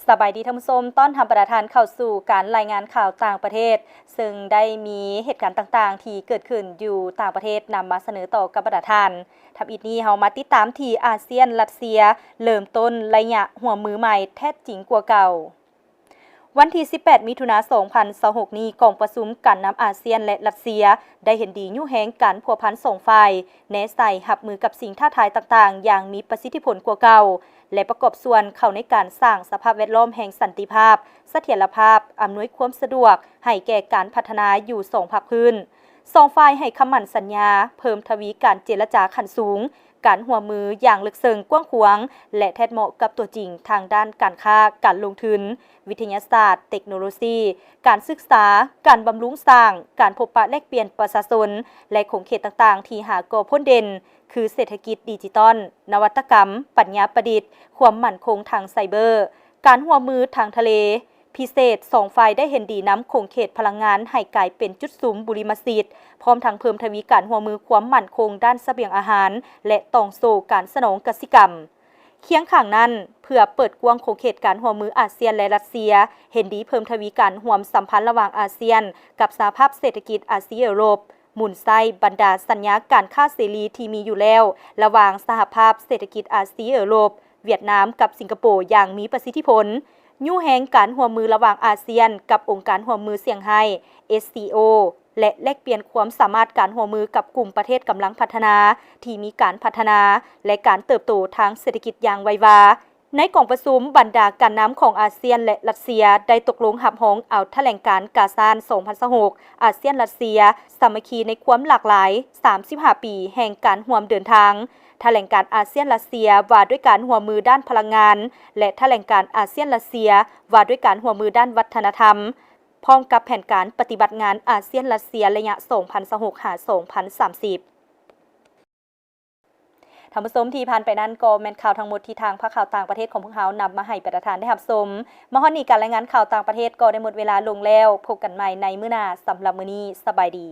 ສະບາຍດີທ່ານຜູ້ຊົມ, ຕ້ອນຮັບບັນດາທ່ານເຂົ້າສູ່ການລາຍງານຂ່າວຕ່າງປະເທດ, ເຊິ່ງໄດ້ມີເຫດການຕ່າງໆທີ່ເກີດຂຶ້ນຢູ່ຕ່າງປະເທດນຳມາສະເໜີຕໍ່ກັບບັນດາທ່ານ. ທຳອິດນີ້ເຮົາມາຕິດຕາມທີ່ອາຊຽນ-ລັດເຊຍ ເລີ່ມຕົ້ນໄລຍະຮ່ວມມືໃໝ່ແທດຈິງກວ່າເກົ່າ. ວັນທີສິບແປດ ມິຖຸນາ ສອງພັນຊາວຫົກນີ້, ກອງປະຊຸມການນຳອາຊຽນ ແລະ ລັດເຊຍ ໄດ້ເຫັນດີຍູ້ແຮງການພົວພັນສອງຝ່າຍ, ແນໃສ່ຮັບມືກັບສິ່ງທ້າທາຍຕ່າງໆຢ່າງມີປະສິດທິຜົນກວ່າເກົ່າ ແລະ ປະກອບສ່ວນເຂົ້າໃນການສ້າງສະພາບແວດລ້ອມແຫ່ງສັນຕິພາບ, ສະຖຽນລະພາບ, ອຳນວຍຄວາມສະດວກໃຫ້ແກ່ການພັດທະນາຢູ່ສອງພາກພື້ນ. ສອງຝ່າຍໃຫ້ຄຳໝັ້ນສັນຍາເພີ່ມທະວີການເຈລະຈາຂັ້ນສູງ, ການຮ່ວມມືຢ່າງເລິກເຊິ່ງກວ້າງຂວາງ ແລະ ແທດເໝາະກັບຕົວຈິງທາງດ້ານການຄ້າ, ການລົງທຶນ, ວິທະຍາສາດ, ເຕັກໂນໂລຊີ, ການສຶກສາ, ການບຳລຸງສ້າງ, ການພົບປະແລກປ່ຽນປະຊາຊົນ ແລະ ຂົງເຂດຕ່າງໆທີ່ຫາກໍ່ພົ້ນເດັ່ນ ຄືເສດຖະກິດດິຈິຕອນ, ນະວັດຕະກຳ, ປັນຍາປະດິດ, ຄວາມໝັ້ນຄົງທາງໄຊເບີ, ການຮ່ວມມືທາງທະເລ. ພິເສດ, ສອງຝ່າຍໄດ້ເຫັນດີນຳຂົງເຂດພະລັງງານໃຫ້ກາຍເປັນຈຸດສຸມບຸລິມະສິດ, ພ້ອມທັງເພີ່ມທະວີການຮ່ວມມືຄວາມໝັ້ນຄົງດ້ານສະບຽງອາຫານ ແລະ ຕ່ອງໂສ້ການສະໜອງກະສິກຳ. ຄຽງຂ້າງນັ້ນ, ເພື່ອເປີດກວ້າງຂົງເຂດການຮ່ວມມືອາຊຽນ ແລະ ຣັດເຊຍ, ເຫັນດີເພີ່ມທະວີການຮ່ວມສຳພັນລະຫວ່າງອາຊຽນກັບສະຫະພາບເສດຖະກິດອາຊີເອີຣົບ, ໝູນໃຊ້ບັນດາສັນຍາການຄ້າເສລີທີ່ມີຢູ່ແລ້ວລະຫວ່າງສະຫະພາບເສດຖະກິດອາຊີເອີຣົບ, ຫວຽດນາມ ກັບສິງກະໂປຢ່າງມີປະສິດທິຜົນ, ຍູ້ແຮງການຮ່ວມມືລະຫວ່າງອາຊຽນກັບອົງການຮ່ວມມືສ່ຽງຮ້າຍ ເອສຊີໂອ ແລະ ແລກປ່ຽນຄວາມສາມາດການຮ່ວມມືກັບກຸ່ມປະເທດກຳລັງພັດທະນາທີ່ມີການພັດທະນາ ແລະ ການເຕີບໂຕທາງເສດຖະກິດຢ່າງໄວວາ. ໃນກອງປະຊຸມ, ບັນດາການນຳຂອງອາຊຽນ ແລະ ຣັດເຊຍ ໄດ້ຕົກລົງຮັບຮອງເອົາຖະແຫຼງການກາຊານ ສອງພັນຊາວຫົກ ອາຊຽນ-ຣັດເຊຍ ສາມັກຄີໃນຄວາມຫຼາກຫຼາຍ ສາມສິບຫ້າປີແຫ່ງການຮ່ວມເດີນທາງ, ຖະແຫຼງການອາຊຽນ-ຣັດເຊຍ ວ່າດ້ວຍການຮ່ວມມືດ້ານພະລັງງານ ແລະ ຖະແຫຼງການອາຊຽນ-ຣັດເຊຍ ວ່າດ້ວຍການຮ່ວມມືດ້ານວັດທະນະທຳ, ພ້ອມກັບແຜນການປະຕິບັດງານອາຊຽນ-ຣັດເຊຍ ໄລຍະ ສອງພັນຊາວຫົກ ຫາ ສອງພັນສາມສິບ. ທ່ານຜູ້ຊົມທີ່ຜ່ານໄປນັ້ນ ກໍແມ່ນຂ່າວທັງໝົດທີ່ທາງພາກຂ່າວຕ່າງປະເທດຂອງພວກເຮົານຳມາໃຫ້ບັນດາທ່ານໄດ້ຮັບຊົມ. ມາຮອດນີ້ ການລາຍງານຂ່າວຕ່າງປະເທດກໍໄດ້ໝົດເວລາລົງແລ້ວ. ພົບກັນໃໝ່ໃນມື້ໜ້າ. ສຳລັບມື້ນີ້, ສະບາຍດີ.